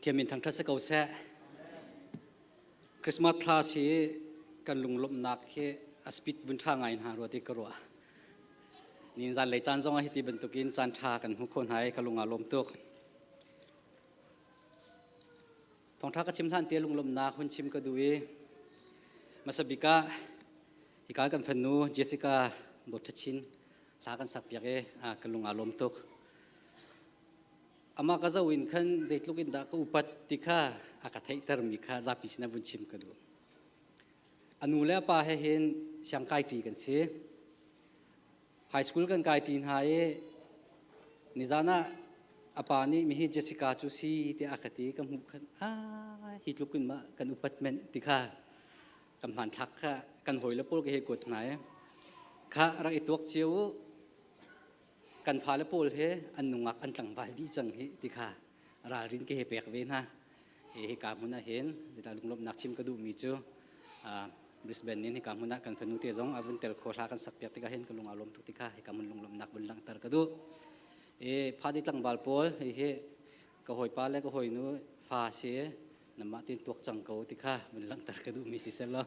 Pathian min thangṭhat si ko seh. Christmas thla si kan lunglawmhnak hi a speed vun ṭha ngai hna rua ti ka ruah. Nin zan lei caan zong ah hiti bantukin caan ṭha kan hmu kho hna i ka lung aa lawm tuk. Thawngṭha ka chim hlan te lunglawmhnak hun chim ka duh i hmasa bik ah hika kan fanu Jessica Dawt Chin hla kan sakpiak i ka lung aa lawm tuk. Amah ka zoh in khan zeitluk in dah ka upat ti kha a ka theihtermi kha zapi sinah vun chim ka duh. A nu le a pa he hin siangkai ṭi kan si. High school kan kai ṭi hna i nizan ah a pa nih mihi Jessica cu si tiah a ka ti ka hmuh khan ah hi tluk in mah kan upat menh ti kha kan hmanthlak kha kan hawile pawl ka he kuat hna i kha rak i tuak cio u kan fale pawl he an nungak an tlangval dih cang hi ti kha ralrin ka he pek ve hna. Hika hmun ah hin lunglawmhnak chim ka duhmi cu Brisbane in hika hmun ah kan fanu te zong a vun tel kho hla kan sak piak tikah hin ka lung aa lawm tuk tikha hika hmun lunglawmhnak vun langhter ka duh. E phadi tlangval pawl hi ka hawipa le ka hawinu fa si namah tin tuak cang ko tikha vun langhter ka duhmi si selaw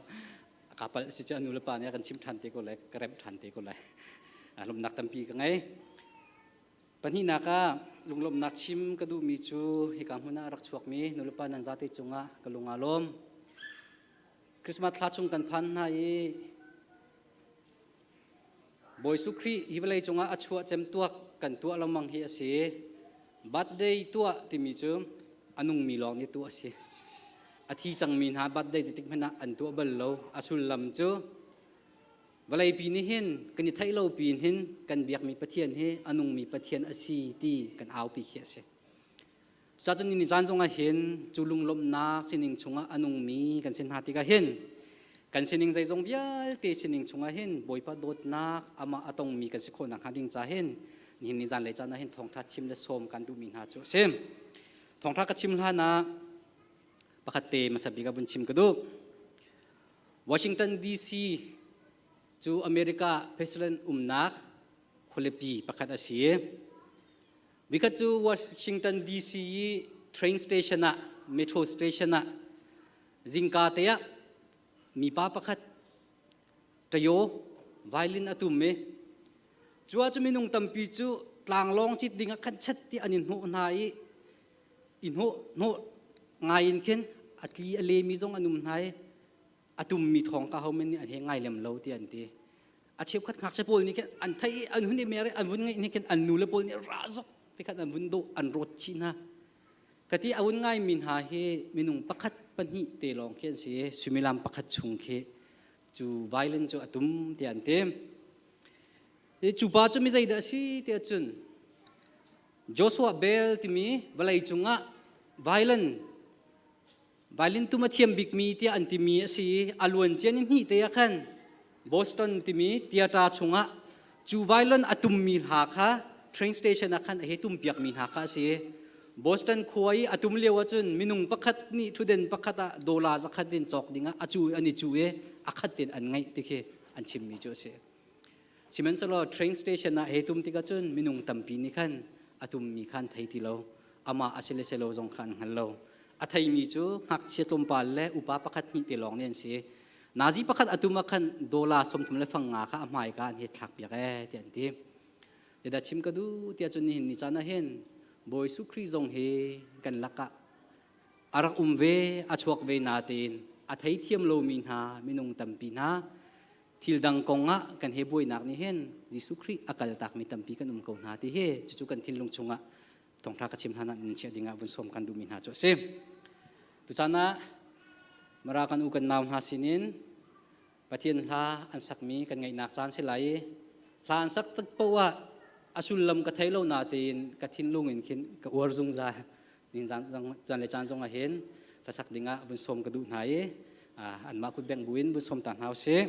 ka pal si cu nu le pa nih a kan chim ṭhan te ko lai ka remh ṭhan te ko lai. Lawmhnak tampi ka ngei. Pahnihnak ah lunglawmhnak chim ka duhmi cu hika hmun ah a rak chuakmi nulepa nan zate cungah ka lung aa lawm. Christmas thla chung kan phan hna i Bawi Jesuh Khrih hi vawlei cungah a chuah cem tuak kan tuah lengmang hi a si. Birthday tuah timi cu a nungmi lawng nih tuah a si. A thi cangmi hna birthday zeitik hmanh ah an tuah bal lo. A sullam cu Vawleipi nih hin kan i theih lo piin hin kan biakmi Pathian hi a nungmi Pathian a si ti kan aupi khi a si. Cucaah ni caan zongah hin cu lunglawmhnak sining chungah a nungmi kan si hna tikah hin kan sining zeizong vialte sining chungah hin Bawipa dawtnak amah a tongmi kan si khawh nakhnga ding ca hin nihin ni zan lei caan ah hin thawngṭha chim le sawm kan duhmi hna cu a si. Thawngṭha ka chim hlan ah pakhat te hmasa bik ah vun chim ka duh. Washington DC cu America president umnak khualipi pakhat a si. Vikhat cu Washington DC i train station ah metro station ah zingka te ah mipa pakhat tayo violin a tum i cu ah cu minung tampi cu tlanglawng cit ding ah khan chet ti an in hnawh hna i i hnawh hnawh ngai in khin a tli a lemi zong an um hna i a tummi thawng ka ho men nih an he ngai lem lo ti an ti a cheukhat ngakchia pawl nih khin an thei i an hun i mer i an vun ngeih nih khin an nu le pawl nih ra zok ti khan an vun dawh an rawt chih hna ka ti a vun ngai mi hna hi minung pakhat pahnih te lawng khi an si suimilam pakhat chung khi cu violin cu a tum ti an ti cu pa cu mi zeidah a si ti ahcun Joshua Bell timi vawlei cungah violin violin tum a thiam bikmi tiah an timi a si i a luan cia ni hnih te ah khan Boston timi theater chungah cu violin a tummi hla kha train station ah khan a hei tumpiakmi hna kha a si. Boston khua i a tum lio ahcun minung pakhat nih thuden pakhat ah dollar zakhat in cawk dingah a cu an i cu i a khat in an ngaih ti khi an chimmi cu a si. Sihmanhsehlaw train station ah hei tum tikah cun minung tampi nih khan a tummi khan thei ti lo. Amah a si le si lo zong kha an hngal lo. A theimi cu ngakchia tlawmpal le upa pakhat hnih te lawng nih an si. Nazi pakhat a tum ah khan dollar 30 le fang nga kha a hmaika an he thlak piak ee tiah an ti. Zeidah chim ka duh tiah cun nihin ni caan ah hin Bawi Jesuh Khrih zong hi kan lakah a rak um ve, a chuak ve natein a theithiam lomi hna minung tampi hna thil dang kong ah kan he buainak nih hin Jesuh Khrih a kaltakmi tampi kan um ko hna ti hi cucu kan thinlung chungah thawngtha ka chim hlan ah nan chiah dingah vun sawm kan duhmi hna cu a si. Tuchan ah Mara kan u kan nau hna sinin Pathian hla an sakmi kan ngaihnak caan si lai i hla an sak tik paoh ah a sullam ka thei lo natein ka thinlung in khin ka uar zungzal ning zan le caan zong ah hin hlasak dingah vun sawm ka duh hna i anmah kut bengh buin vun sawm ta hna usih.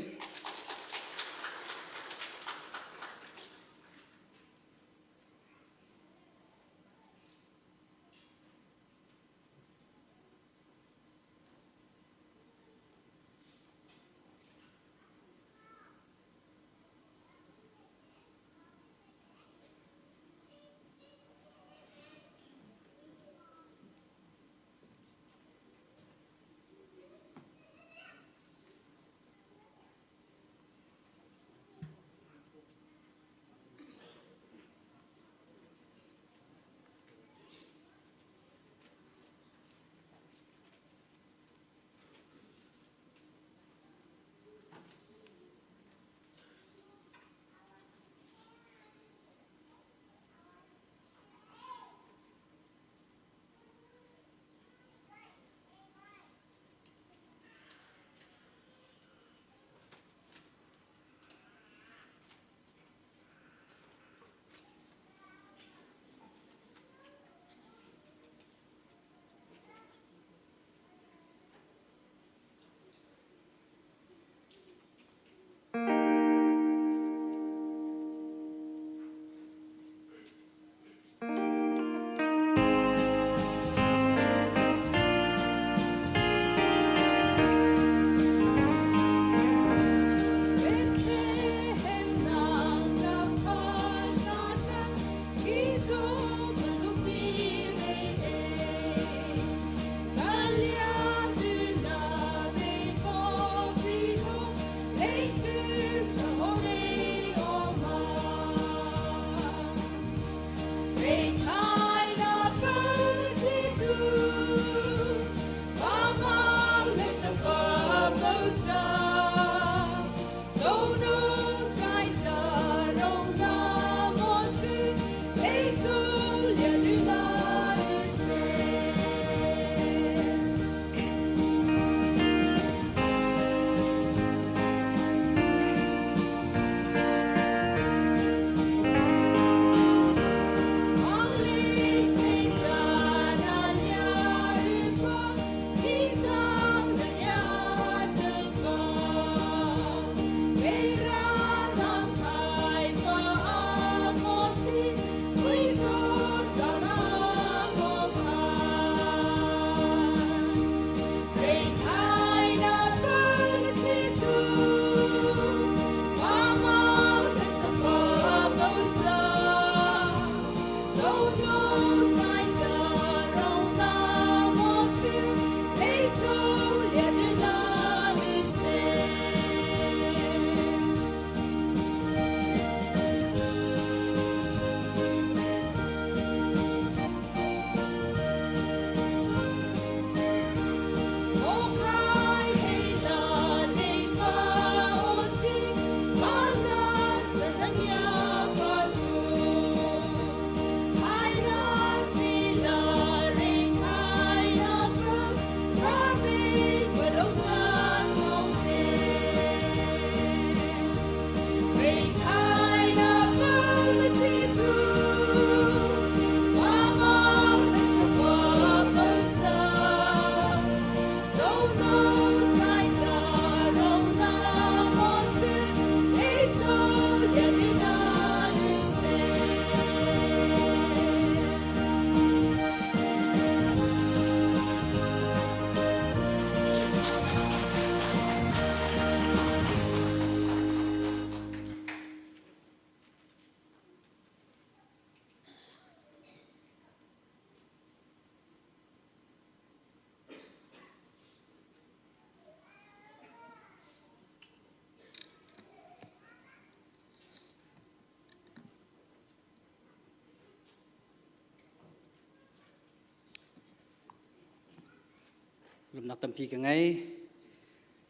Lawmhnak tampi ka ngei.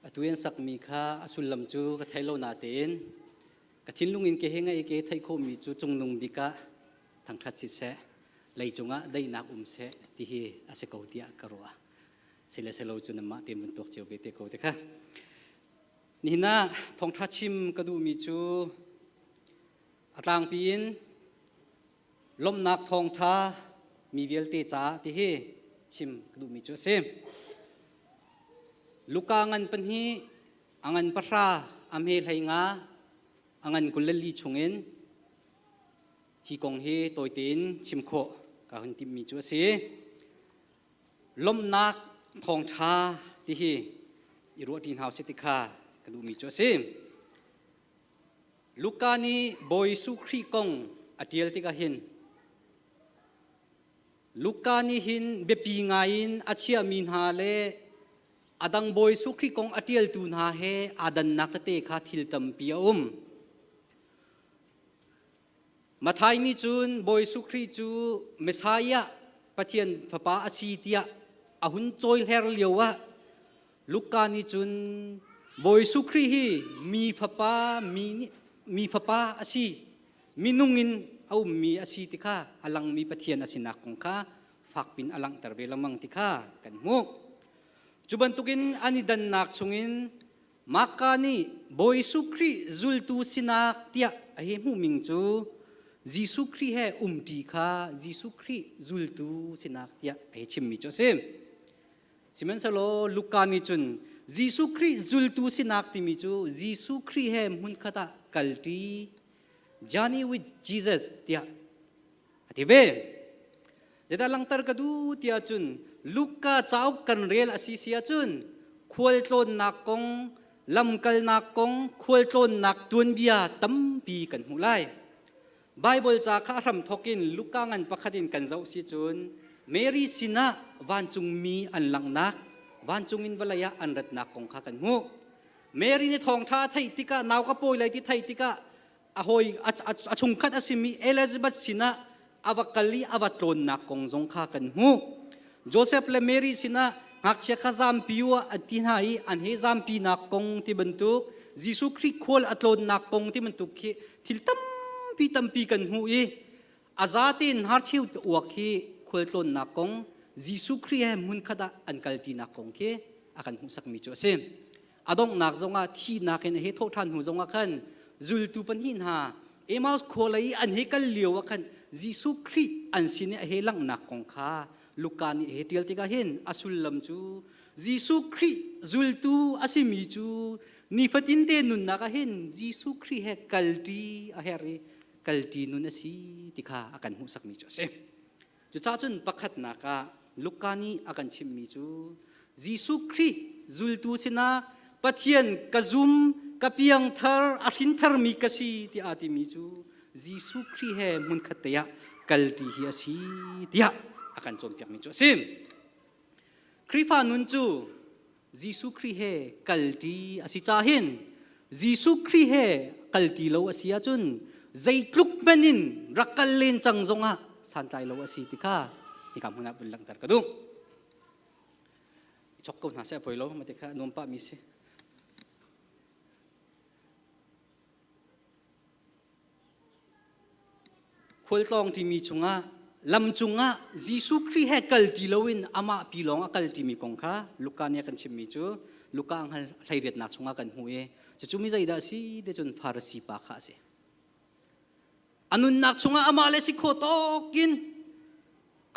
Atu in sakmi kha a sullam cu ka thei lo natein ka thinlung in ke he ngei ke theih khawhmi cu cungnung bik ah thangṭhat siseh, leicung ah daihnak um seh ti hi a si ko tiah ka ruah. Sile selo cu namah tein vun tuak cio ve te ko te kha. Nihin ah thawngṭha chim ka duhmi cu a tlangpi in lawmhnak thawngṭha mi vialte caah ti hi chim ka duhmi cu a si. Luka ngan pahnih, a ngan pahra, a hme hlei nga, a ngan 24 chungin hi kong hi tawi tein chim khawh ka hun timhmi cu a si. Lawmhnak thawngṭha ti hi i ruahṭi hna usih ti kha ka duhmi cu a si. Luka nih Bawi Jesuh Khrih kong a ṭial tikah hin Luka nih hin biapi ngaiin a chiahmi hna le a dang Bawi Jesuh Khrih kong a ṭialtu hna he aa dannak tete kha thil tampi a um. Matthai nih cun Bawi Jesuh Khrih cu Messiah Pathian Fapa a si tiah a hun cawihler lio ah Luka nih cun Bawi Jesuh Khrih hi mi fapa mi, mi fapa a si minung in a ummi a si ti kha a langmi Pathian a sinak kong kha fakpin a langhter ve lengmang ti kha kan hmuh. Cu bantukin an i dannak chungin Marka nih Bawi Jesuh Khrih zultu sinak tiah a hi hmuhming cu Jesuh Khrih he umṭi kha Jesuh Khrih zultu sinak tiah a hi chimmi cu a si. Sihmanhsehlaw Luka nih cun Jesuh Khrih zultu sinak timi cu Jesuh Khrih he hmunkhat ah kalṭi journey with Jesus tiah a ti ve. Zeidah langhter ka duh tiah cun Luka cauk kan rel a si si ahcun khualtlawnnak kong, lamkalnak kong, khualtlawnnak tuanbia tampi kan hmuh lai. Baibal ca kha a hramthawk in Luka ngan pakhat in kan zoh si cun Mary sinah vancungmi an langhnak, vancung in vawlei ah an ratnak kong kha kan hmuh. Mary nih thawngṭha a theih tikah nau ka pawi lai ti theih tikah a hawi a chungkhat a simi Elizabeth sinah a va kal i a va tlawnnak kong zong kha kan hmuh. Joseph le Mary sinah ngakchia kha zampi u a ti hna i an he zampinak kong ti bantuk Jesuh Khrih khual a tlawnnak kong ti bantuk khi thil tampi tampi kan hmuh i a zatein hnarcheu uak hi khualtlawnnak kong Jesuh Khrih he hmunkhat ah an kalṭinak kong khi a kan hmuhsakmi cu a si. A donghnak zongah thihnak in a he thawh ṭhan hnu zongah khan zultu pahnih hna Emmaus khua lei i an he kal lio ah khan Jesuh Khrih an sin i a he langhnak kong kha Luka nih a he ṭial tikah hin a sullam cu Jesuh Khrih zultu a simi cu nifatinte nunnak ah hin Jesuh Khrih he kalṭi a herh i kalṭi nun a si ti kha a kan hmuhsakmi cu a si. Cucaah cun pakhatnak ah Luka nih a kan chimhmi cu Jesuh Khrih zultu sinah Pathian ka zum, ka piangthar, a hrintharmi ka si tiah aa timi cu Jesuh Khrih he hmunkhat te ah kalṭi hi a si tiah a kan cawnpiakmi cu a si. Khrihfa nun cu Jesuh Khrih he kalṭi a si ca hin Jesuh Khrih he kalṭi lo a si ahcun zeitluk hmanh in rak kal len cang zongah santlai lo a si ti kha hika hmun ah vun langhter ka duh. I chok ko hna seh a poi lo mate kha nuam pah mi si. Khualtlawng ṭimi chungah lam cungah Jesuh Khrih he kal ṭi loin amah pi lawng a kal ṭimi kong kha Luka nih a kan chimmi cu Luka hleiriatnak chungah kan hmuh i cucu mi zeidah a si ti cun Farasi pa kha a si. A nunnak chungah amah le si khawh tawkin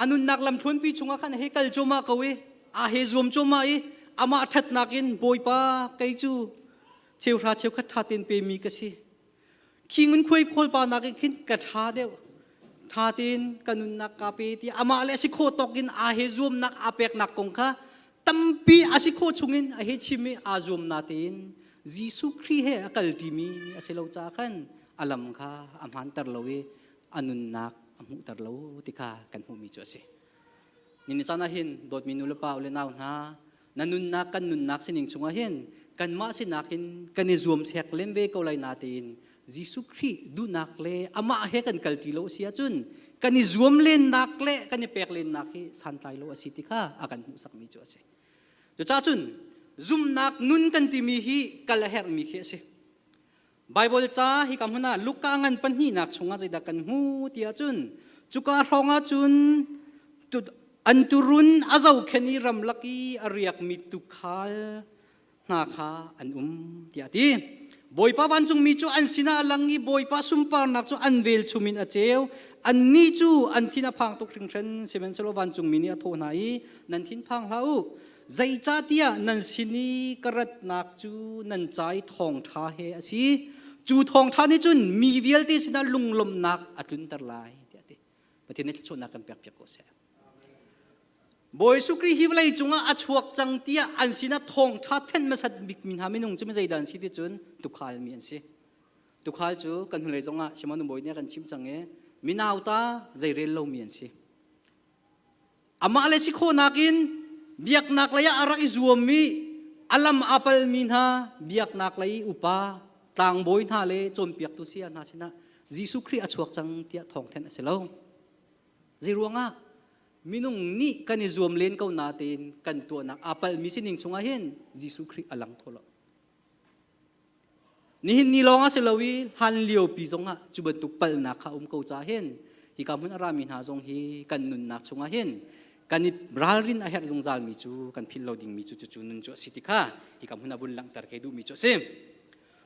a nunnak lamthluanpi chungah khan he kal cuahmah ko i aa he zuam cuahmah i amah ṭhatnak in Bawipa kei cu cheuhra cheukhat ṭha tein pemi ka si Khi ngunkhuai khawlpa nak in khin ka ṭha deuh. Ṭha tein ka nunnak ka pe ti amah le a si khawh tawk in aa he zuamnak aa peknak kong kha tampi a si khawh chungin a he chim i aa zuam na tein Jesuh Khrih he a kal ṭimi a si lo caah khan a lam kha a hmaanter lo i a nunnak a hmuhter lo ti kha kan hmuhmi cu a si. Ni caan ah hin dawtmi nu le pa u le nau hna na nunnak kan nunnak sining chungah hin kanmah sinak in kan i zuam sek len ve ko lai natein Jesuh Khrih duhnak le amah he kan kalṭi lo a si ahcun kan i zuam lennak le kan i pek lennak hi santlai lo a si ti kha a kan hmuhsakmi cu a si. Cucaah cun zumnak nun kan timi hi kal a herhmi khi a si. Baibal ca hika hmun ah Luka ngan pahnihnak chungah zeidah kan hmu ti ahcun cuka hrawng ahcun an turun a zohkhenh i ramlak i a riakmi tuukhal hna kha an um tiah a ti. Bawipa vancungmi cu an sinah a lang i Bawipa sunparnak cu an velchum in a ceu. Annih cu an thin a phang tuk hringhran, sihmanhsehlaw vancungmi nih a thawh hna i nan thin phang hlah u. Zeicahtiah nan sin i ka ratnak cu nan ca i thawngṭha he a si. Cu thawngṭha nih cun mi vialte sinah lunglawmhnak a tlunter lai tiah a ti. Pathian nih thluachuahnak kan pekpiak ko seh. Bawi Jesuh Khrih hi vawlei cungah a chuak cang tiah an sinah thawngṭha thenh hmasat bikmi hna minung cu zeidah an si ti cun tuukhal mi an si. Tuukhal cu kan hnulei zongah Simon Bawi nih a kan chimh cang i minauta zeirel lomi an si. Amah le si khawhnak in biaknak lei ah a rak i zuammi a lam aa palmi hna biaknak lei upa tlangbawi hna le cawnpiaktu saya hna sinah Jesuh Khrih a chuak cang tiah thawngthen a si lo. Zeiruangah minung nih kan i zuam len ko natein kan tuahnak aa palmi sining chungah hin Jesuh Khrih a lang kho lo. Nihin ni lawng a si lo i hlan liopi zongah cu bantuk palhnak kha um ko caah hin hika hmun a rami hna zong hi kan nunnak chungah hin kan i ralrin a herh zungzalmi cu kan philh lo dingmi cu cucu nun cu a si ti kha hika hmun a vun langhter kei duhmi cu a si.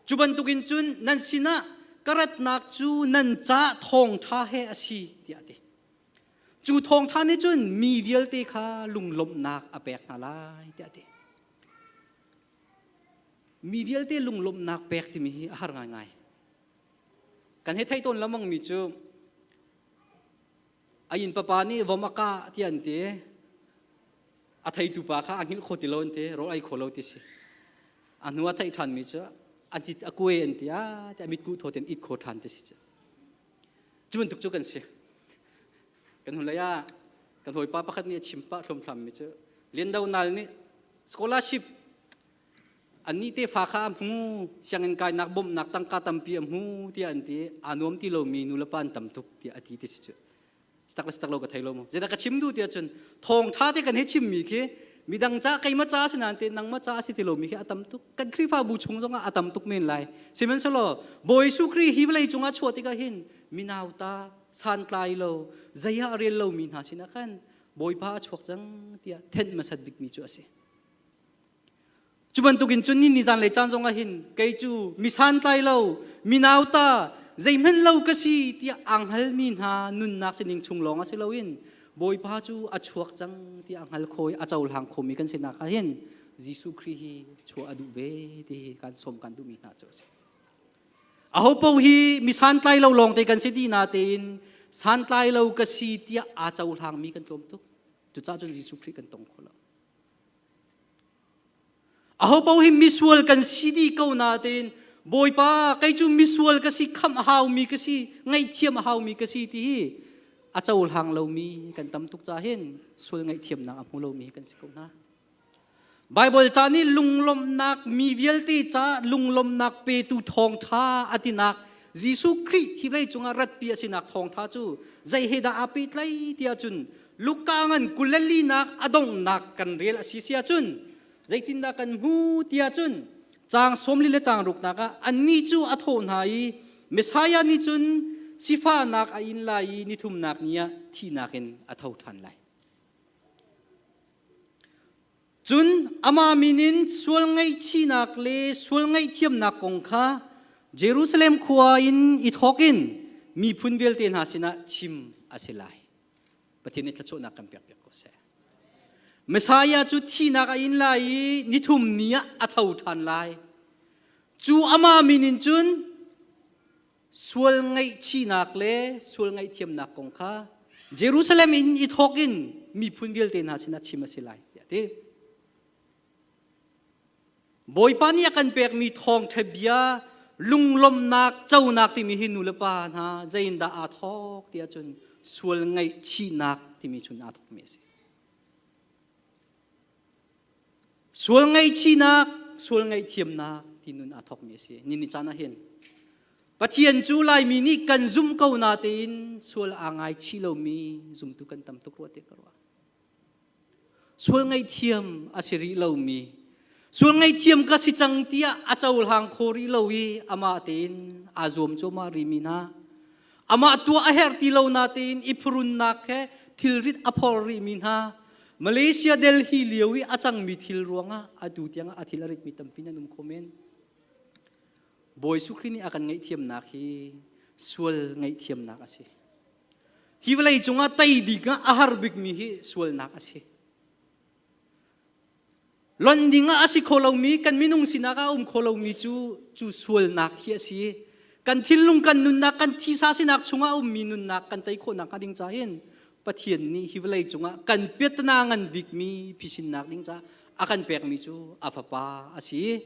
Cu bantukin cun nan sinah ka ratnak cu nan ca thawngṭha he a si tiah a ti. Cu thawngṭha nih cun mi vialte kha lunglawmhnak a pek hna lai tiah a ti. Mi vialte lunglawmhnak pek timi hi a har ngaingai. Kan hei theih tawn lengmangmi cu a inn papa nih vom a kah tiah an ti. A theitu pa kha a hngilh kho ti lo an ti, rawl ei kho lo ti si. A hnu a theih ṭhanmi cu an ti a kuai an ti a ti a mitkuh thaw ten it kho ṭhan ti si cu. Cu bantuk cu kan si. Kan hun lei ah kan hawipa pakhat nih a chim pah thlomthlammi cu Lian Do Nal nih scholarship annih tefa kha a hmu sianginn kainak bawmhnak tangka tampi a hmu tiah an ti aa nuam ti lomi nulepa an tam tuk tiah a ti ti si cu tak le tak lo ka thei lo mu zeidah ka chim duh tiah cun thawngtha te kan he chimmi khi midang ca keimah ca si nain te nangmah ca si ti lomi khi a tam tuk kan Khrihfabu chung zongah a tam tuk men lai sihmanhsehlaw Bawi Jesuh Khrih hi vawlei cungah chuah tikah hin minauta santlai lo zei ah rel lomi hna sinah khan Bawipa a chuak cang tiah thenh hmasat bikmi cu a si. Cu bantukin cun ni nizan lei caan zongah hin kei cu mi santlai lo, mi nauta, zeihmanh lo ka si tiah aa hngalmi hna nunnak sining chung lawng a si loin Bawipa cu a chuak cang tiah a hngal kho i a cohlang khomi kan sinak ah hin Jesuh Khrih hi chuah a duh ve ti hi kan sawm kan duhmi hna cu a si. Aho paoh hi mi santlai lo lawngte kan si dih natein santlai lo ka si tiah aa cohlangmi kan tlawm tuk. Cucaah cun Jesuh Khrih kan tong kho lo. Aho paoh hi misual kan si dih ko natein Bawipa kei cu misual ka si khamh a haumi ka si ngaihthiam a haumi ka si ti hi a cohlang lomi kan tam tuk caah hin sual ngaihthiamnak a hmu lomi kan si ko hna. Baibal ca nih lunglawmhnak mi vialte ca lunglawmhnak petu thawngṭha a tinak Jesuh Khrih hi vawlei cungah ratpi a sinak thawngṭha cu zei he dah aa pehtlaih ti ahcun Luka ngan 24nak a donghnak kan rel a si si ahcun zeitindah kan hmu ti ahcun caang 40 le caang ruknak ah annih cu a thawh hna i Messiah nih cun sifahnak a in lai i nithumnak ni ah thihnak in a tho ṭhan lai. Cun amah min in sual ngaihchihnak le sual ngaihthiamnak kong kha Jerusalem khua in i thawk in miphun vialte hna sinah chim a si lai. Pathian nih thluachuahnak kan pekpiak ko seh. Messiah cu thihnak a in lai i nithum ni ah a tho ṭhan lai. Cu amah min in cun sual ngaihchihnak le sual ngaihthiamnak kong kha Jerusalem in i thawk in miphun vialte hna sinah chim a si lai tiah a ti. Bawipa nih a kan pekmi thawngṭha bia lunglawmhnak conak timi hi nu le pa hna zeiindah aa thawk ti ahcun sual ngaihchihnak timi chun aa thawkmi a si. Sual ngaihchihnak, sual ngaihthiamnak ti nun aa thawkmi a si. Ni ni caan ah hin Pathian cu Laimi nih kan zumh ko natein sual aa ngaichih lomi zumtu kan tam tuk rua te ka ruah. Sual ngaihthiam a si rih lomi, sual ngaihthiam ka si cang tiah a cohlang kho rih lo i amah tein aa zuam cuahmah rihmi hna, amah tuah a herh ti lo natein i phurunnak he thilrit a phor rihmi hna, Malaysia Delhi lio i a cangmi thil ruangah atu tiangah a thil a ritmi tampi nan um kho men. Bawi Jesuh Khrih nih a kan ngaihthiamnak hi sual ngaihthiamnak a si. Hi vawlei cungah tei ding ah a har bikmi hi sualnak a si. Lon ding ah a si kho lomi, kan minung sinak ah a um kho lomi cu cu sualnak hi a si. Kan thinlung, kan nunnak, kan thisa sinak chungah a ummi nunnak kan tei khawhnak hnga ding ca hin Pathian nih hi vawlei cungah kan piatana ngan bikmi phisinnak ding caah a kan pekmi cu a fapa a si.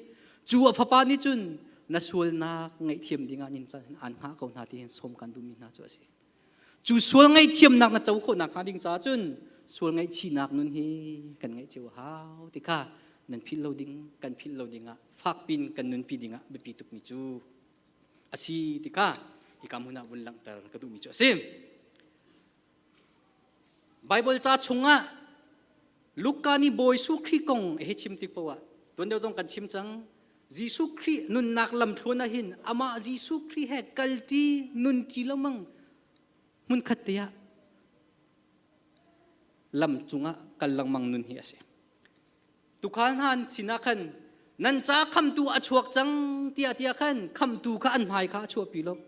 Cu a fapa nih cun na sualnak ngaihthiam dingah nin caan an hngah ko hna ti hin sawm kan duhmi hna cu a si. Cu sual ngaihthiamnak na co khawhnak hnga ding caah cun sual ngaihchihnak nun hi kan ngeih cio hau ti kha nan philh lo ding kan philh lo dingah fakpin kan nunpi dingah biapi tukmi cu a si ti kha hika hmun ah vun langhter ka duhmi cu a si. Bible ca chungah Luka nih Bawi Jesuh Khrih kong a hei chim tik poah tuan deuh zong kan chim cang. Jesuh Khrih nunnak lamthluan ah hin amah Jesuh Khrih he kalṭi nunṭi lengmang hmunkhat te ah lam cungah kal lengmang nun hi a si. Tukhal hna an sinah khan nan ca khamtu a chuak cang tiah tiah khan khamtu kha an hmai kha a chuahpi lo.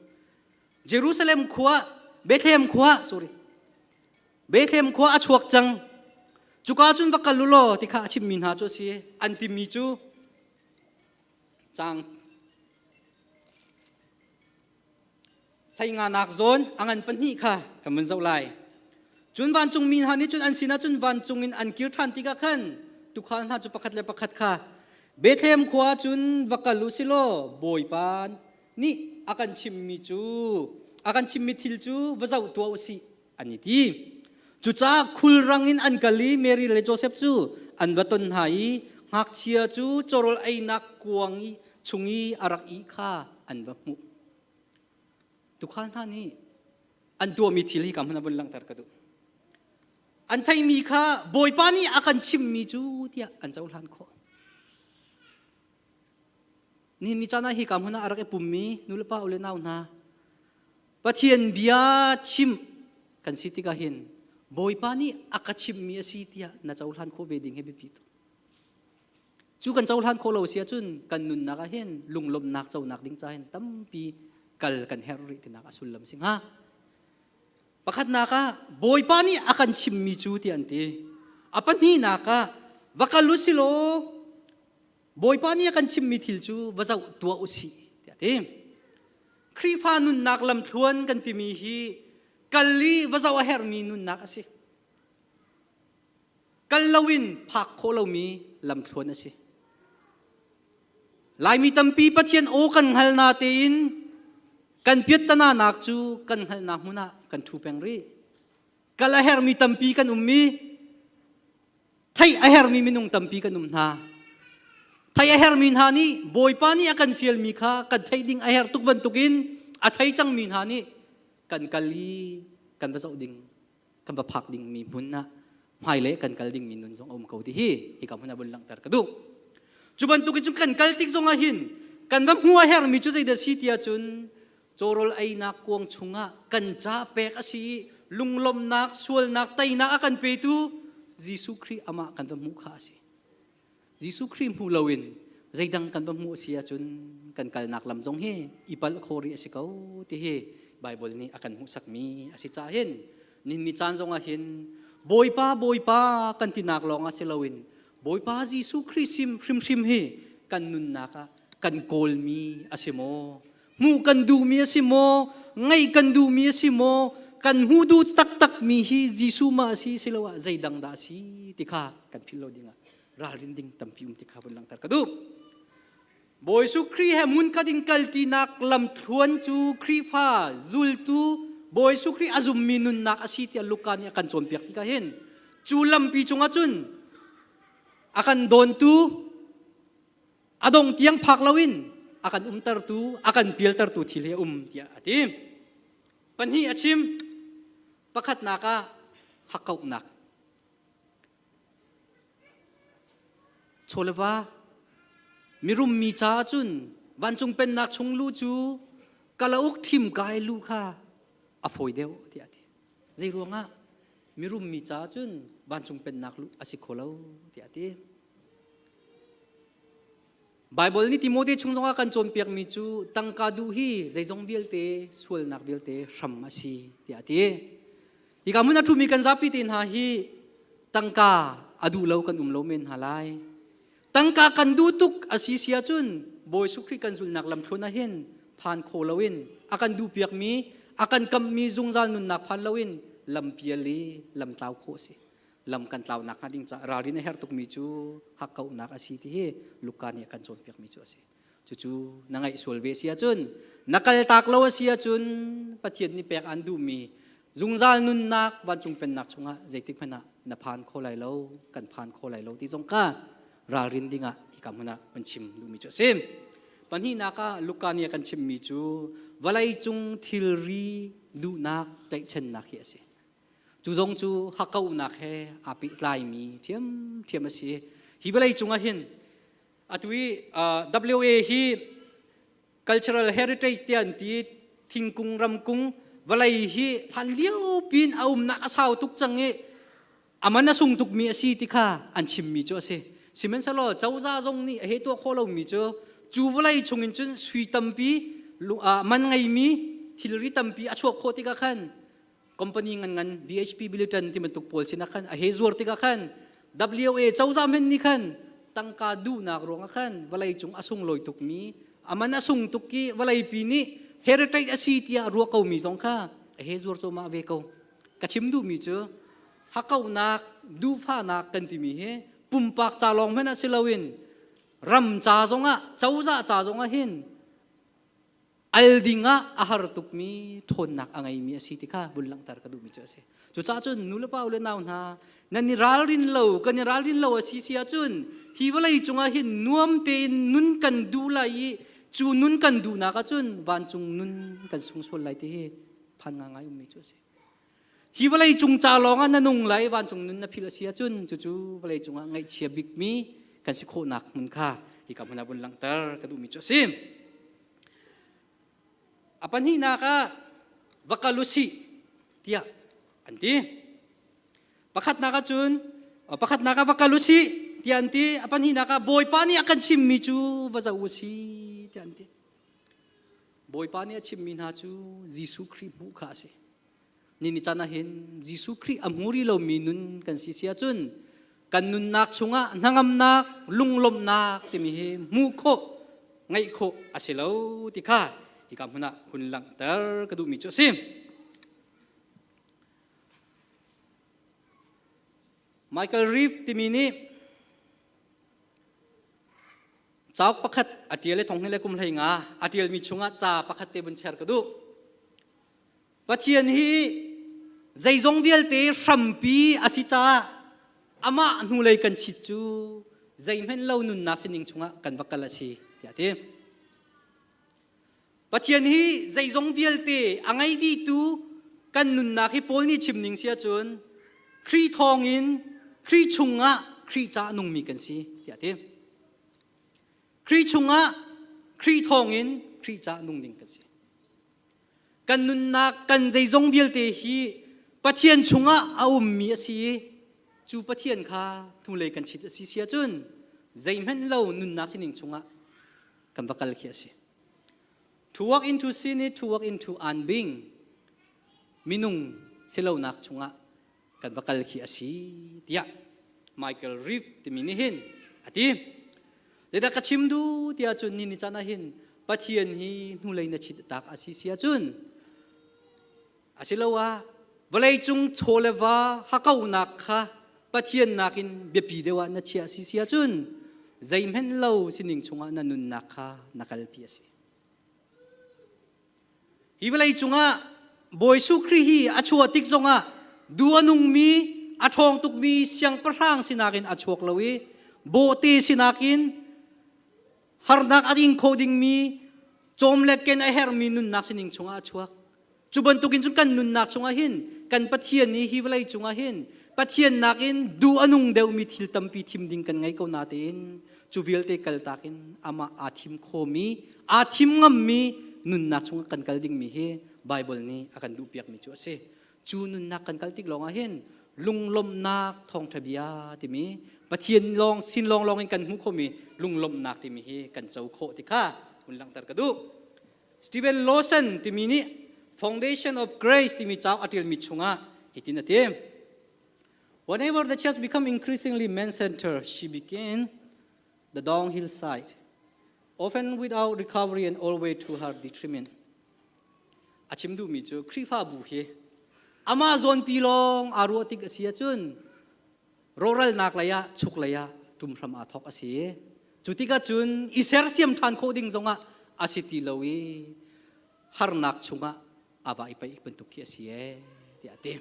Jerusalem khua, Bethlehem khua, sorry, Bethlehem khua a chuak cang. Cuka cun va kal u law ti kha a chimmi hna cu a si. An timi cu cang hleinganak zawn a ngan pahnih kha kan vun zoh lai. Cun vancungmi hna nih cun an sinah cun vancung in an kir ṭhan tikah khan tuukhal hna cu pakhat le pakhat kha Bethlehem khua cun va kal u si law Bawipa nih a kan chimmi cu a kan chimmi thil cu va zoh tuah u sih an i ti. Cucaah khulrang in an kal i Mary le Josef cu an va ton hna i ngakchia cu cawrawl einak kuang i chung i a rak ih kha an va hmuh. Tuukhal hna nih an tuahmi thil hi ka hmun ah vun langhter ka duh. An theihmi kha Bawipa nih a kan chimmi cu tiah an cohlan khawh. Nihin ni caan ah hika hmun ah a rak i pummi nulepa u le nau hna Pathian bia chim kan si tikah hin Bawipa nih a ka chimmi a si tiah na cohlan khawh ve ding hi biapi tuk. Cu kan cohlan khawh lo si ahcun kan nunnak ah hin lunglawmhnak conak ding ca hin tampi kal kan herh rih tinak a sullam si hnga. Pakhatnak ah Bawipa nih a kan chimmi cu tiah an ti. A pahnihnak ah va kal u si law Bawipa nih a kan chimmi thil cu va zoh tuah u sih tiah a ti. Khrihfa nunnak lamthluan kan timi hi kal i va zoh a herhmi nunnak a si. Kal loin phak khawh lomi lamthluan a si. Laimi tampi Pathian aw kan hngal na tein kan piattana nak cu kan hngalhnak hmun ah kan ṭhu peng rih. Kal a herhmi tampi kan um i theih a herhmi minung tampi kan um hna. Theih a herhmi hna nih Bawipa nih a kan fialmi kha kan theih ding a herh tuk bantukin a thei cangmi hna nih kan kal i kan va zoh ding kan va phak dingmi hmun ah hmailei kan kal dingmi nun zong a um ko ti hi hika hmun ah vun langhter ka duh. Cu bantukin cun kan kal tik zong ah hin kan va hmu a herhmi cu zeidah si ti ahcun cawrawl einak kuang chungah kan ca pek a si i lunglawmhnak sualnak teinak a kan petu Jesuh Khrih amah kan va hmuh kha a si. Jesuh Khrih hmu loin zeidang kan va hmuh a si ahcun kan kalnak lam zong hi i palh khawh rih a si ko ti hi Baibal nih a kan hmuhsakmi a si caah hin nihin ni caan zong ah hin Bawipa Bawipa kan tinak lawng ah si loin Bawipa Jesuh Khrih sim hrimhrim hi kan nunnak ah kan kawlmi a si maw hmuh kan duhmi a si maw ngaih kan duhmi a si maw kan hmuh duh taktakmi hi Jesuh ma a si siloah zeidang dah a si ti kha kan philh lo dingah ralrin ding tampi um ti kha vun langhter ka duh. Bawi Jesuh Khrih he hmunkhat in kalṭinak lamthluan cu Khrihfa zultu Bawi Jesuh Khrih a zummi nunnak a si tiah Luka nih a kan cawnpiak tikah hin cu lampi cungah cun a kan dawntu a dong tiang phak loin a kan umtertu a kan pialtertu thil hi a um tiah a ti pahnih a chim pakhatnak ah hakkauhnak. Chaw le va mirum mi caah cun vancung pennak chung lu cu kalauk thim kai lu kha a fawi deuh tiah a ti. Zei ruangah mirum mi caah cun vancung pennak lu a si kho lo tiah a ti. Baibal nih Timote chung zongah kan cawnpiakmi cu tangka duh hi zeizong vialte sualnak vialte hram a si tiah a ti. Hika hmun a ṭhumi kan zapi te hna hi tangka a duh lo kan um lo men hna lai. Tangka kan duh tuk a si si ahcun Bawi Jesuh Khrih kan zulhnak lamthluan ah hin phan kho loin a kan duhpiakmi a kan kamhmi zungzal nunnak phan loin lampial i lamtlau khawh a si. Lam kan tlaunak hnga ding caah ralrin a herh tukmi cu hakkauhnak a si ti hi Luka nih a kan cawnpiakmi cu a si. Cucu na ngaih sual ve si ahcun na kaltak lo a si ahcun Pathian nih pek aan duhmi zungzal nunnak vancung pennak chungah zeitik hmanh ah na phan kho lai lo kan phan kho lai lo ti zong kha ralrin dingah hika hmun ah kan chim duhmi cu a si. Pahnihnak ah Luka nih a kan chimmi cu vawleicung thilri duhnak tlaihchannak hi a si. Cu zong cu hakkauhnak he aa pehtlaimi ṭhiamṭhiam a si. Hi vawlei cungah hin atu i WA hi cultural heritage tiah an ti thingkung ramkung vawlei hi hlan lio pin a umnak a sau tuk cang i a man a sung tukmi a si ti kha an chimmi cu a si. Sihmanhsehlaw cozah zong nih a he tuah khawh lomi cu cu vawlei chungin cun sui tampi man ngeimi thilri tampi a chuak khawh tikah khan company ngan ngan BHP Billiton ti bantuk pawl sinah khan a he zuar tikah khan WA cozah men nih khan tangka duhnak ruangah khan vawlei cung a sunglawi tukmi aman a sung tuk i vawlei pi nih heritage a si tiah ruah komi zong kha a he zuar cuahmah ve ko. Ka chim duhmi cu hakauhnak duhfahnak kan timi hi pumpak ca lawng hmanh ah si loin ram ca zongah cozah ca zongah hin al dingah a har tukmi ṭhawnnak a ngeimi a si ti kha vun langhter ka duhmi cu a si. Cucaah cun nu le pa u le nau hna nan i ralrin lo kan i ralrin lo a si si ahcun hi vawlei cungah hin nuam tein nun kan duh lai i cu nun kan duhnak ahcun vancung nun kan sung sual lai ti hi phan ngangai ummi cu a si. Hi vawlei cung ca lawng ah na nung lai vancung nun na philh a si ahcun cucu vawlei cungah ngaihchia bikmi kan si khawhnak hmun kha hika hmun ah vun langhter ka duhmi cu a si. A pahnihnak ah va kal u sih tiah an ti. Pakhatnak ah cun pakhatnak ah va kal u sih tiah an ti. A pahnihnak ah Bawipa nih a kan chimmi cu va zoh u sih tiah an ti. Bawipa nih a chimmi hna cu Jesuh Khrih hmuh kha a si. Ni ni caan ah hin Jesuh Khrih a hmu rih lomi nun kan si si ahcun kan nunnak chungah hnangamnak, lunglawmhnak timi hi hmuh khawh, ngeih khawh a si lo ti kha hika hmun ah hun langhter ka duhmi cu a si. Michael Reeve timi nih cauk pakhat a ṭial i thong le kum hlei nga a ṭialmi chungah ca pakhat te vun share ka duh. Pathian hi zeizong vialte hrampi a si caah amah hnulei kan chit cu zeihmanh lo nunnak sining chungah kan va kal a si tiah a ti. Pathian hi zeizong vialte a ngei dihtu kan nunnak hi Paul nih chim ning si ahcun Khrih thawngin Khrih chungah Khrih caah nungmi kan si tiah a ti. Khrih chungah Khrih thawngin Khrih caah nung ding kan si. Kan nunnak kan zeizong vialte hi Pathian chungah a ummi a si i cu Pathian kha hnulei kan chit a si si ahcun zeihmanh lo nunnak sining chungah kan va kal khi a si. To walk into sin is to walk into unbeing. Minung silonak chungah kan va kal khi a si tiah Michael Reeve timi nih hin a ti. Zeidah ka chim duh tiah cun ni ni caan ah hin Pathian hi hnulei na chit tak a si si ahcun asiloah vawleicung chaw le va hakaunak kha Pathian nakin biapi deuh ah na chiah si si ahcun zeihmanh lo sining chungah na nunnak kha na kalpi a si. Hi vawlei cungah Bawi Jesuh Khrih hi a chuah tik zongah duh a nungmi, a ṭhawng tukmi siangpahrang sinak in a chuak lo i bawhte sinak in harnak a ing kho dingmi cawm le ken a herhmi nunnak sining chungah a chuak. Cu bantukin cun kan nunnak chungah hin kan Pathian nih hi vawlei cungah hin Pathian nakin duh a nung deuhmi thil tampi thim ding kan ngei ko natein cu vialte kaltak in amah aa thim khomi, aa thim ngammi nunnak chungah kan kal dingmi hi Bible nih a kan duhpiakmi cu a si. Cu nunnak kan kal tik lawngah hin lunglawmhnak thawngṭha bia timi Pathian lawng sin lawnglawng in kan hmuh khomi lunglawmhnak timi hi kan co khawh ti kha hun langhter ka duh. Stephen Lawson timi nih Foundation of Grace timi cauk a ṭialmi chungah hitin a ti. Whenever the church become increasingly man-centered, she began the downhill side, often without recovery and always to her detriment. A chim duhmi cu Khrihfabu hi amah zawnpi lawng aa ruah tik a si ahcun rawhralnak lei ah chuk lei ah ṭum hram aa thawk a si. Cu tikah cun i sersiam ṭhan khawh ding zongah a si ti lo i harnak chungah a va i paih bantuk khi a si ee tiah a ti.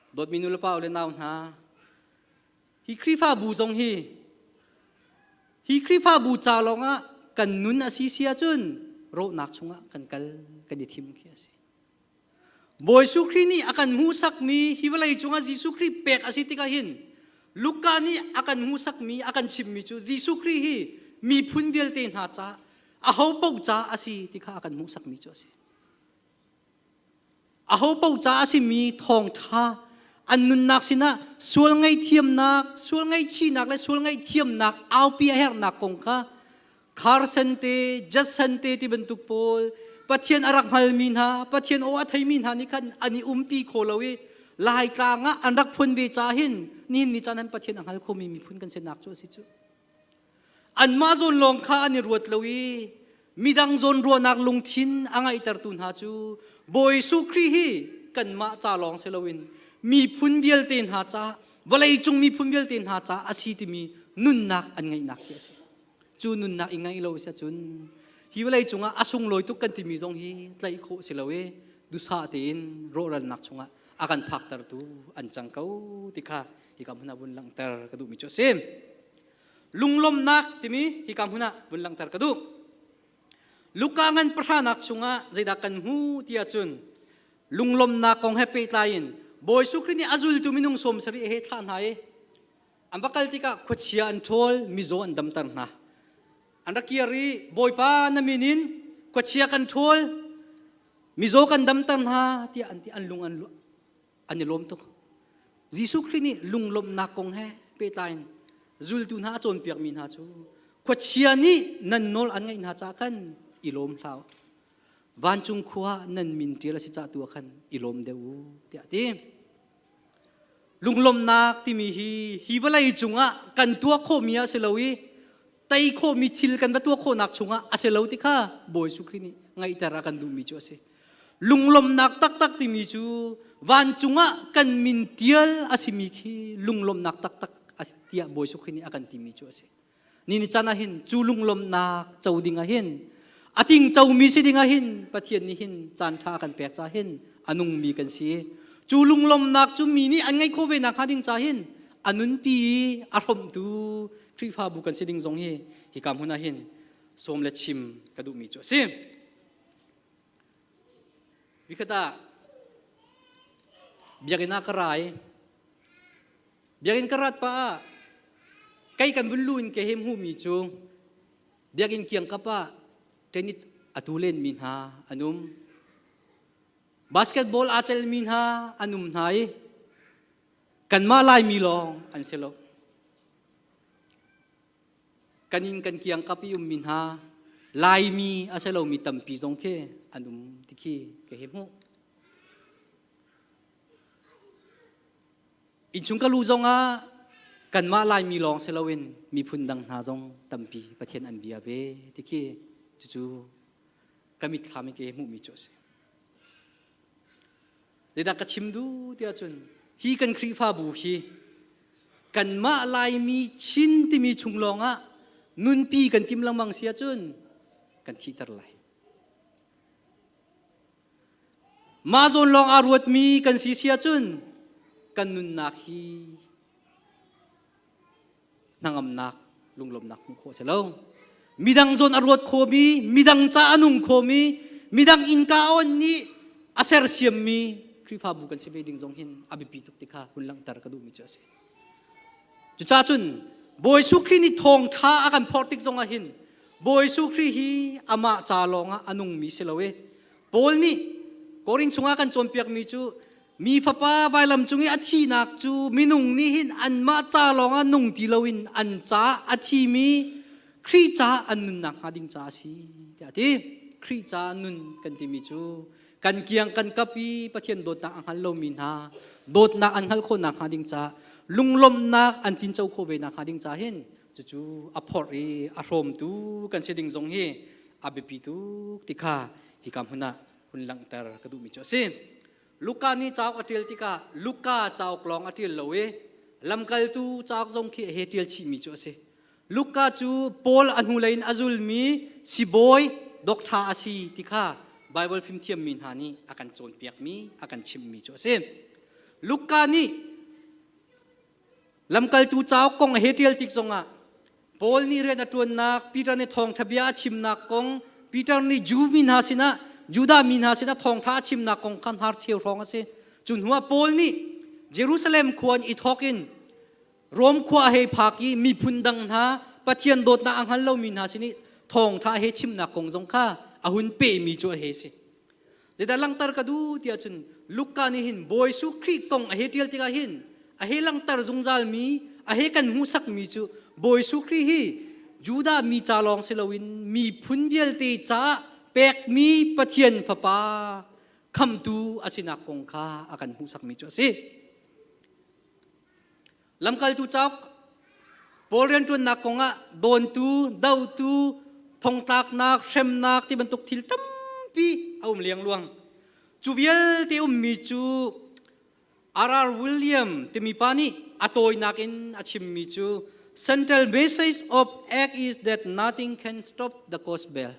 Dawtmi nu le pa le nau hna, hi Khrihfabu zong hi hi Khrihfabu ca lawngah kan nun a si si ahcun rawhnak chungah kan kal kan i thim khi a si. Bawi Jesuh Khrih nih a kan hmuhsakmi hi vawlei cungah Jesuh Khrih pek a si tikah hin Luka nih a kan hmuhsakmi a kan chimmi cu Jesuh Khrih hi miphun vialte hna ca aho paoh ca a si ti kha a kan hmuhsakmi cu a si. Aho paoh ca a simi thawngṭha an nunnak sinah sual ngaihthiamnak, sual ngaihchihnak le sual ngaihthiamnak aupi a herhnak kong kha Carson te, Judson te ti bantuk pawl Pathian a rak hngalmi hna, Pathian aw a theimi hna nih khan an i umpi kho lo i Laitlang ah an rak phun ve ca hin nihin ni caan han Pathian a hngal khomi miphun kan sinak cu a si cu. Anmah zawn lawng kha an i ruat lo i midang zawn ruahnak lungthin a ngaihtertu hna cu Bawi Jesuh Khrih hi kanmah ca lawng si loin miphun vialte hna ca vawleicung miphun vialte hna ca a si timi nunnak an ngeihnak hi a si. Cu nunnak i ngaih lo si ahcun hi vawlei cungah a sunglawi tuk kan timi zong hi tlaih khawh si lo i duhsah tein rawhralnak chungah a kan phaktertu an cang ko ti kha hika hmun ah vun langhter ka duhmi cu a si. Lunglawmhnak timi hika hmun ah vun langhter ka duh. Luka ngan pahranak chungah zeidah kan hmu ti ahcun lunglawmhnak kong he pehtlai in Bawi Jesuh Khrih nih a zultu minung 70 he thlah hna i An va kal tikah khuachia an ṭhawl, mizaw an damter hna. An rak kir i Bawipa na min in khuachia kan ṭhawl, mizaw kan damter hna tiah an ti an lung an an i lawm tuk. Jesuh Khrih nih lunglawmhnak kong he pehtlai in zultu hna a cawnpiakmi hna cu khuachia nih nan nawl an ngaih hna caah khan i lawm hlah u. Vancung khua nan min ṭial a si cah tu ah khan i lawm deuh u tiah a ti. Lunglawmhnak timi hi hi vawlei cungah kan tuah khawhmi a si lo i tei khawhmi thil kan va tuah khawhnak chungah a si lo ti kha Bawi Jesuh Khrih nih ngaihter a kan duhmi cu a si. Lunglawmhnak taktak timi cu vancung ah kan min tial a simi khi lunglawmhnak taktak a tiah Bawi Jesuh Khrih nih a kan timi cu a si. Ni ni chan ah hin cu lunglawmhnak co ding ah hin a ting comi si ding ah hin Pathian nih hin caan ṭha a kan pek ca hin a nungmi kan si. Cu lunglawmhnak cu mi nih an ngeih khawh ve nakhnga ding ca hin a nunpi i a hrawmhtu Khrihfabu kan si ding zong hi hika hmun ah hin sawm le chim ka duhmi cu a si. Vikhat ah biakinn ah ka ra i Biakinn ka rat pah ah kei kan vun lu in ke he hmuhmi cu biakinn kiangkap ah tennis a tu lenmi hna an um. Basketball aa celmi hna an um hna i kanmah Laimi lawng an si lo. Kan inn kan kiangkap i ummi hna Laimi a si lomi tampi zong khi an um ti khi ka he hmuh. Innchung ka lu zongah kanmah Laimi lawng si loin miphun dang hna zong tampi Pathian an bia ve ti khi cucu ka mitthlam i ke hmuhmi cu a si. Zeidah ka chim duh tiah cun hi kan Khrihfabu hi kanmah Laimi Chin timi chung lawngah nunpi kan tim lengmang si ahcun kan thihter lai. Mah zawn lawng aa ruatmi kan si si ahcun kan nunnak hi hnangamnak lunglawmhnak hmuh khawh a si lo. Midang zawn a ruat khomi, midang ca a nung khomi, midang innka on nih a sersiammi Khrihfabu kan si ve ding zong hin a biapi tuk ti kha hun langhter ka duhmi cu a si. Cucaah cun Bawi Jesuh Khrih nih thawngṭha a kan phorh tik zongah hin Bawi Jesuh Khrih hi amah ca lawngah a nungmi si lo i Paul nih Korin chungah kan cawnpiakmi cu mi fapa vailam cung i a thihnak cu minung nih hin anmah ca lawngah nung ti loin an ca a thimi Khrih ca an nunnak hnga ding ca a si tiah a ti. Khrih ca nun kan timi cu kan kiang kan kap i Pathian dawtnak a hngal lomi hna dawtnak an hngalh khawhnak hnga ding ca lunglawmhnak an tinco khawh ve nak hnga ding ca hin cucu a phorh i a hrawmtu kan si ding zong hi a biapi tuk ti kha hika hmun ah hun langhter ka duhmi cu a si. Luka nih cauk a ṭial tikah Luka cauk lawng a ṭial lo i lamkaltu cauk zong khi a he ṭial chihmi cu a si. Luka cu Paul a hnulei in a zulmi sibawi doctor a si ti kha Baibal fimthiammi hna nih a kan cawnpiakmi, a kan chimhmi cu a si. Luka nih Lamkaltu cauk kong a he ṭial tik zongah Paul nih rian a ṭuannak, Peter nih thawngṭha bia a chimnak kong, Peter nih Jew mi hna sinah, Judah mi hna sinah thawngṭha a chimnak kong kha hnarcheu hrawng a si. Cu hnuah Paul nih Jerusalem khua in i thawk in Rom khua a hei phak i miphun dang hna Pathian dawtnak a hngal lomi hna sin i thawngṭha a hei chimnak kong zong kha a hun pehmi cu a hei si. Zeidah langhter ka duh tiah cun Luka nih hin Bawi Jesuh Khrih kong a hei ṭial tikah hin a hei langhter zungzalmi a hei kan hmuhsakmi cu Bawi Jesuh Khrih hi Judah mi ca lawng si loin miphun vialte caah pekmi Pathian Fapa khamtu a sinak kong kha a kan hmuhsakmi cu a si. Lamkaltu cauk Paul rianṭuannak kongah dawntu, dotu, thongtlaknak, hremnak ti bantuk thil tampi a um liangluang. Cu vialte ummi cu R.R. William timi pa nih a tawinak in a chimmi cu Central message of Act is that nothing can stop the gospel.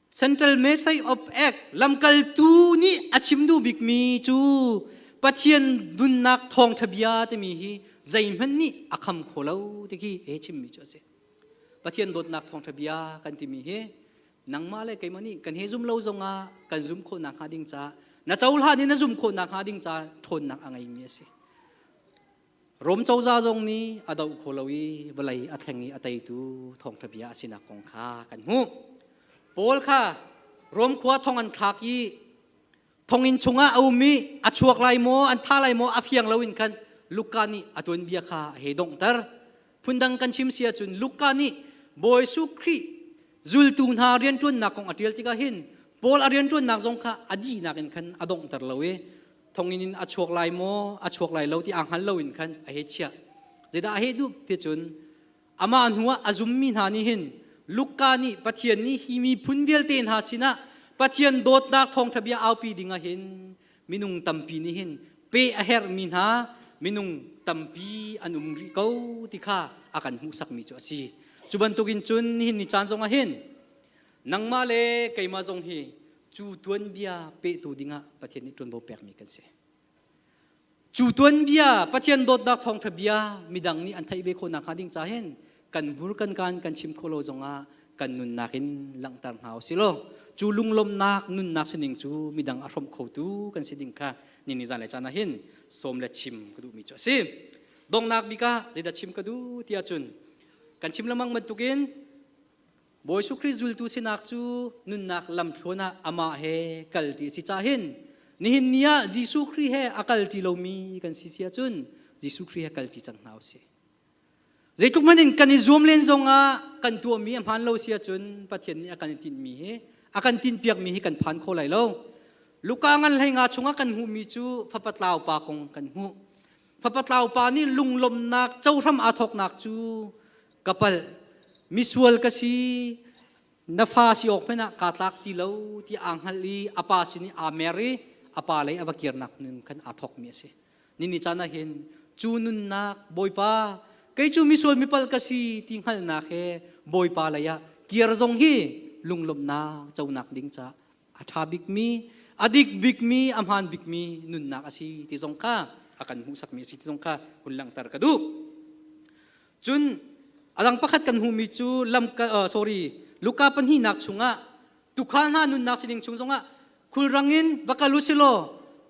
Central Message of Act lamkaltu nih a chim duh bikmi cu Pathian nunnak thawngṭha bia timi hi zeihmanh nih a kham kho lo ti khi he chimmi cu a si. Pathian dawtnak thawngṭha bia kan timi hi nangmah le keimah nih kan he zum lo zongah kan zum khawh nakhnga ding caah na cohlan i na zum khawh nakhnga ding caah ṭhawnnak a ngeimi a si. Rom cozah zong nih a doh kho lo i vawlei a thleng i a teitu thawngṭha bia a sinak kong kha kan hmuh. Paul kha Rom khua thong an thlak i thonginn chungah a um i a chuak lai maw an tha lai maw a fiang loin khan Luka nih a tuanbia kha a hei donghter. Phundang kan chim si ahcun Luka nih Bawi Jesuh Khrih zultu hna rianṭuannak kong a ṭial tikah hin Paul a rianṭuannak zong kha a dihnak in khan a donghter lo i thonginn in a chuak lai maw a chuak lai lo ti aa hngal lo in khan a hei chiah. Zeidah a hei duh ti cun amah hnuah a zummi hna nih hin Luka nih Pathian nih hi miphun vialte hna sinah Pathian dawtnak thawngṭha bia aupi dingah hin minung tampi nih hin pe a herhmi hna minung tampi an um rih ko ti kha a kan hmuhsakmi cu a si. Cu bantukin cun nihin ni caan zongah hin nangmah le keimah zong hi cu tuanbia pehtu dingah Pathian nih ṭuanvo pekmi kan si. Cu tuanbia Pathian dawtnak thawngṭha bia midang nih an theih ve khawh nakhnga ding ca hin kan hmur kan kaan kan chim khawh lo zongah kan nunnak in langhter hna u sih law cu lunglawmhnak nunnak sining cu midang a hrawmh khotu kan si ding kha ni ni zan le caan ah hin sawm le chim ka duhmi cu a si. Donghnak bik ah zeidah chim ka duh ti ahcun kan chim lengmang bantukin Bawi Jesuh Khrih zultu sinak cu nunnak lamthluan ah amah he kalṭi a si caah hin nihin ni ah Jesuh Khrih he a kalṭi lomi kan si si ahcun Jesuh Khrih he kalṭi cang hna usih. Zeitluk hmanh in kan i zuam len zongah kan tuahmi a hmaan lo si ahcun Pathian nih a kan tinhmi hi a kan tinhpiakmi hi kan phan kho lai lo. Luka ngan hlei nga chungah kan hmuhmi cu fapa tlau pa kong kan hmuh. Fapa tlau pa nih lunglawmhnak cohram aa thawknak cu ka palh misual ka si na fa si awk hmanh ah kaa tlak ti lo ti aa hngalh i a pa sin i aa mer i a pa lei a va kirnak nun khan aa thawkmi a si ni ni caan ah hin cu nunnak bawipa kei cu misual mipalh ka si ti hngalhnak he bawipa lei ah kir zong hi lunglawmhnak conak ding ca a ṭha bikmi a dik bikmi a hmaan bikmi nunnak a si ti zong kha a kan hmuhsakmi a si ti zong kha hun langhter ka duh. Cun a dang pakhat kan hmuhmi cu lam sorry Luka pahnihnak chungah tuukhal hna nunnak sining chung zongah Khulrang in va kal u si law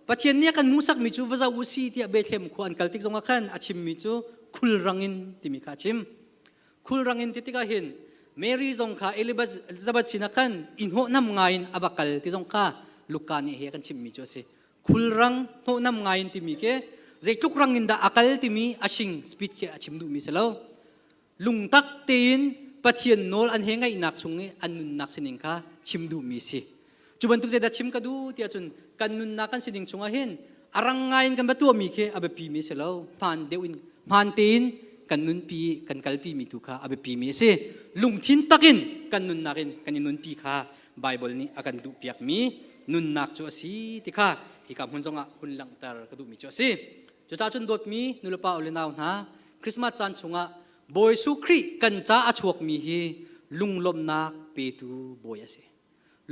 Pathian nih a kan hmuhsakmi cu va zoh u si tiah Bethlehem khua an kal tik zongah khan a chimmi cu khulrang in timi kha a chim. Khulrang in ti tikah hin Mary zong kha Elizabeth sinah khan i hnawhnam ngai in a va kal ti zong kha Luka nih he a kan chimmi cu a si. Khulrang hnawhnam ngai in timi khi zeitluk rang in dah a kal timi a sing speed khi a chim duhmi si lo. Lungtak tein Pathian nawl an he ngaihnak chung i an nunnak sining kha chim duhmi si. Cu bantuk zeidah chim ka duh tiah cun kan nunnak kan sining chungah hin a rang ngai in kan va tuahmi khi a biapi mi si lo. Hmaan deuh in hmaan tein kan nunpi kan kalpi mi tu kha a biapi mi a si. Lungthin takin kan nunnak in kan i nunpi kha Bible nih a kan duhpiak mi nunnak cu a si ti kha hika hmun zongah hun langhter ka duhmi cu a si. Cucaah cun dawtmi nulepa u le nau hna Christmas caan chungah Bawi Jesuh Khrih kan ca a chuakmi hi lunglawmhnak petu Bawi a si.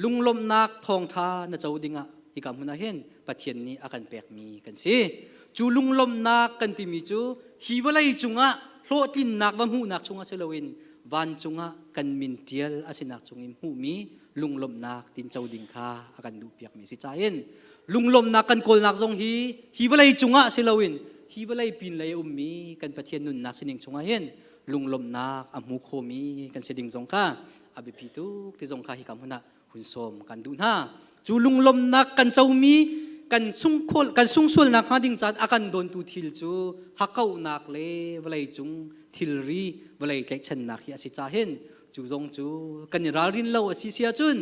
Lunglawmhnak thawngṭha na co dingah hika hmun ah hin Pathian nih a kan pekmi kan si. Cu lunglawmhnak kan timi cu hi vawlei cungah hlawhtlinnak va hmuhnak chungah si loin vancung ah kan min ṭial a sinak chungin hmuhmi lunglawmhnak tinco ding kha a kan duhpiakmi si cain lunglawmhnak kan kawlnak zong hi hi vawlei cungah si loin hi vawlei pinlei a ummi kan Pathian nunnak sining chungah hin lunglawmhnak a hmu khomi kan si ding zong kha a biapi tuk ti zong kha hika hmun ah hun sawm kan duh hna. Cu lunglawmhnak kan comi kan sungkhol kan sungsualnak hnga ding caan a kan dawntu thil cu hakkauhnak le vawlei cung thilri vawlei tlaihchannak hi a si ca hin cu zong cu kan i ralrin lo a si si ahcun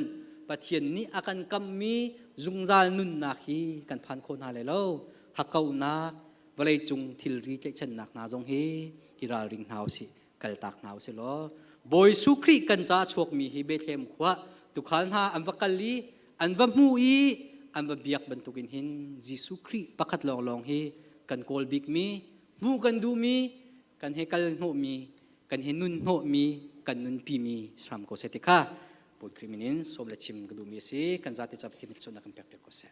Pathian nih a kan kammi zungzal nunnak hi kan phan kho hna lai lo. Hakkauhnak vawlei cung thilri tlaihchannak hna zong hi i ralring hna usih kaltak hna usih law Bawi Jesuh Khrih kan ca chuakmi hi Bethlehem khua tukhal hna an va kal i an va hmu i an va biak bantukin hin Jesuh Khrih pakhat lawnglawng hi kan kawl bikmi hmuh kan duhmi kan he kal hnawhmi kan he nun hnawhmi kan nunpimi hram ko seh ti kha Bawi Khrih min in sawm le chim ka duhmi a si. Kan zate ca Pathian nih thluachuahnak kan pek piak ko seh.